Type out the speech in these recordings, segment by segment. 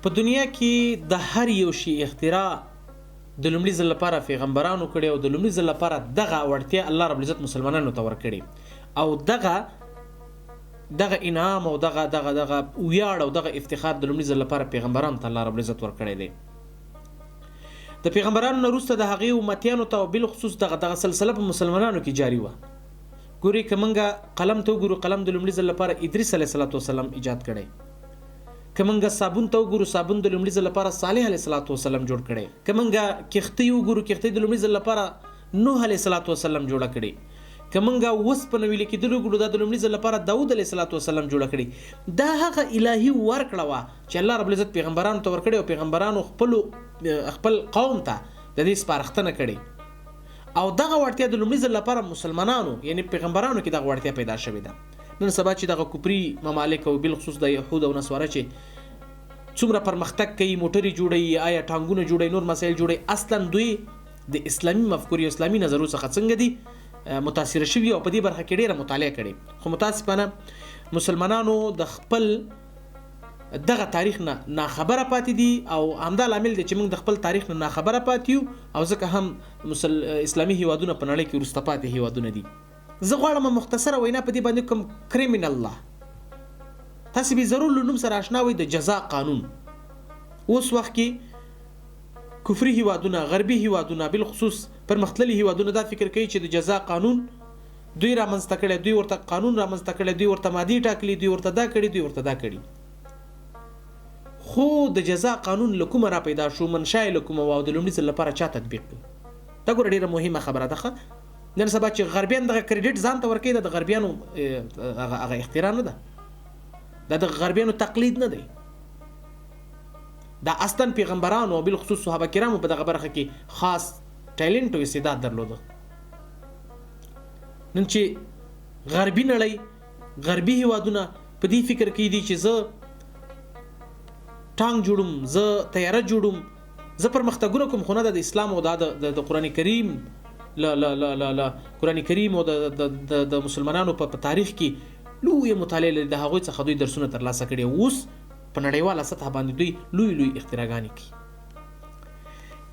په دنیا کې د هر یو شي اختراع د لومړي ځل لپاره پیغمبرانو کړې او د لومړي ځل لپاره دغه وړتیا الله رب العزت مسلمانانو ته ورکړې او دغه دغه انعام او دغه دغه دغه ویاړ او دغه افتخار د لومړي ځل لپاره پیغمبرانو ته الله رب العزت ورکړی دی. د پیغمبرانو نه وروسته د هغې امتیانو ته او بالخصوص دغه دغه سلسله په مسلمانانو کې جاري وه. ګوري که مونږ قلم ته وګورو، قلم د لومړي ځل لپاره ادریس علیه السلام ایجاد کړی. که مونږ صابون ته وګورو، صابون د لومړي ځل لپاره صالح علیه السلام جوړ کړی. که مونږ کښتۍ وګورو، کښتۍ د لومړي ځل لپاره نوح علیه السلام جوړه کړې. که مونږ وسپنه ویلي کېدل وګورو، دا د لومړي ځل لپاره داود علیه السلام جوړه کړې. دا هغه الهي ورکړه وه چې الله رب العزت پیغمبرانو ته ورکړې او پیغمبرانو خپلو خپل قوم ته د دې سپارښتنه کړې او دغه وړتیا د لومړي ځل لپاره مسلمانانو یعنی پیغمبرانو کې دغه وړتیا پیدا شوې ده. نن سبا چې دغه کفري ممالک او بالخصوص د یهود او نصواره چې څومره پرمختګ کوي، موټرې جوړوي، آیا ټانګونه جوړوي، نور مسایل جوړوي، اصلا دوی د اسلامي مفکورې او اسلامي نظرو څخه څنګه دي متاثر شوي او په دې برخه کې ډیره مطالعه کړې. خو متاسفانه مسلمانانو د خپل دغه تاریخ نه ناخبره پاتې دي او همدا لامل دی چې موږ د خپل تاریخ نه ناخبره پاتې یو او ځکه هم اسلامي هیوادونه په نړۍ کې وروسته پاتې هیوادونه دي. زه غواړم مختصره وینا په دې باندې کوم، کریمینل لا تاسو به ضرور له نوم سره آشنا وئ، د جزا قانون. اوس وخت کې کفري هیوادونه، غربي هیوادونه، بالخصوص پرمختللي هیوادونه دا فکر کوي چې د جزا قانون دوی رامنځته کړی، دوی ورته قانون رامنځته کړی، دوی ورته مادې ټاکلي، دوی ورته دا کړي، دوی ورته دا کړي. خو د جزا قانون له کومه را پیدا شو، منشا یې له کومه وه او د لومړي ځل لپاره چا تطبیق کړ؟ دا ګوره ډېره مهمه خبره ده. ښه نن سبا چې غربیان دغه کریډیټ ځان ته ورکوي، دا د غربیانو هغه هغه اختراع نه ده، دا د غربیانو تقلید نه دی، دا اصلا پیغمبرانو او بالخصوص صحابه کرامو په دغه برخه کې خاص ټیلنټ او استعداد درلوده. نن چې غربي نړۍ، غربي هیوادونه په دې فکر کې دي چې زه ټانک جوړوم، زه طیاره جوړوم، زه پرمختګونه کوم، خو نه د اسلام او د قرآن کریم له له له له له قرآن کریم او د د د د مسلمانانو په تاریخ کې لویه مطالعه لري، د هغوی څخه دوی درسونه ترلاسه کړي او اوس په نړیواله سطح باندې دوی لوی لوی اختراعګانې کوي.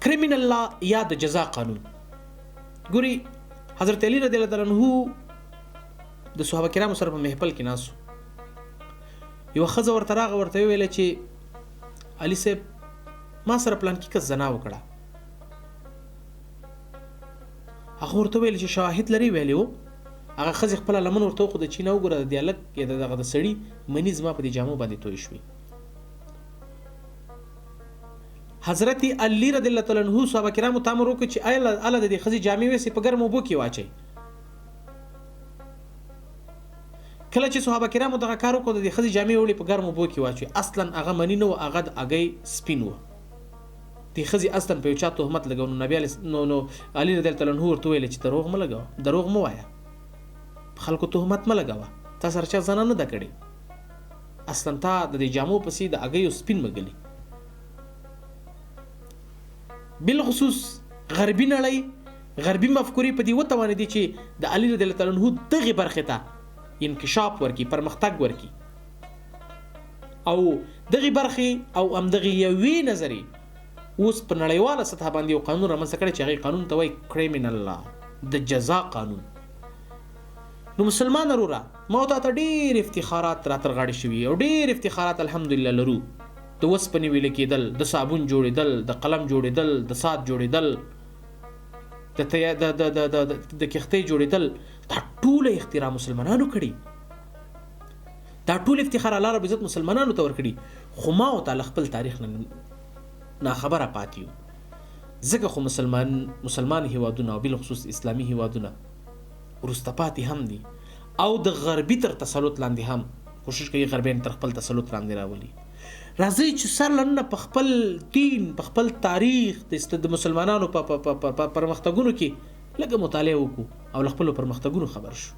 کریمینل لا یا د جزا قانون. ګوري حضرت علی رضی الله تعالی عنہ د صحابه کرامو سره په محفل کې ناسو، یوه ښځه ورته راغله، ورته ویل چې علي صاحب ما سره پلان کې کس زنا وکړه. هغه ورته ویل چې شواهد لري؟ ویلې وو. هغه ښځې خپله لمن ورته وښوده چې نه وګوره، د دې هلک یا د دغه د سړي مني زما په دې جامو باندې توی شوې. حضرت علی رضی الله تعالی عنہ صحابه کرامو ته امر وکړ چې اله د دې ښځې جامې ویسئ، په ګرمو اوبو کې واچئ. کله چې صحابه کرامو دغه کار وکړ، د دې ښځې جامې وړي په ګرمو اوبو کې واچوي، اصلا هغه مني نه و، هغه د هګۍ سپین و. دې ښځې اصلا په یو چا تهمت لګاو، نو نبی علیه نو نو علی رضی الله تعالی عنہ ورته وویل چې دروغ مه لګوه، دروغ مه وایه، په خلکو تهمت مه لګوه، تا سره چا زنا نه ده کړې، اصلا تا د دې جامو پسې د هګیو سپین مږلي. بالخصوص غربي نړۍ، غربي مفکورې په دې وتوانېدې چې د علی رضی الله تعالی عنہ دغې برخې ته انکشاف ورکړي، پرمختګ ورکړي او دغې برخې او همدغې یوې نظرې اوس په نړیواله سطح باندې یو قانون رامنځته کړی چې هغې قانون ته وایي کریمینل لا، د جزا قانون. نو مسلمان وروره، ما او تا ته ډېر افتخارات را تر غاړې شوي او ډېر افتخارات الحمدلله لرو. د وسپنې ویلې کېدل، د صابون جوړېدل، د قلم جوړېدل، د ساعت جوړېدل، د د د د د د کښتۍ جوړېدل، دا ټوله اختراع مسلمانانو کړي. دا ټول افتخار الله رب عزت مسلمانانو ته ورکړي، خو ما او تا له خپل تاریخ نه ناخبره پاتې یو. ځکه خو مسلمان هیوادونه او بالخصوص اسلامي هیوادونه وروسته پاتې هم دي او د غربي تر تسلط لاندې هم کوشش کوي غربیان تر خپل تسلط لاندې راولي. راځئ چې سر له ننه په خپل دین، په خپل تاریخ، د مسلمانانو په پرمختګونو کې لږه مطالعه وکړو او له خپلو پرمختګونو خبر شو.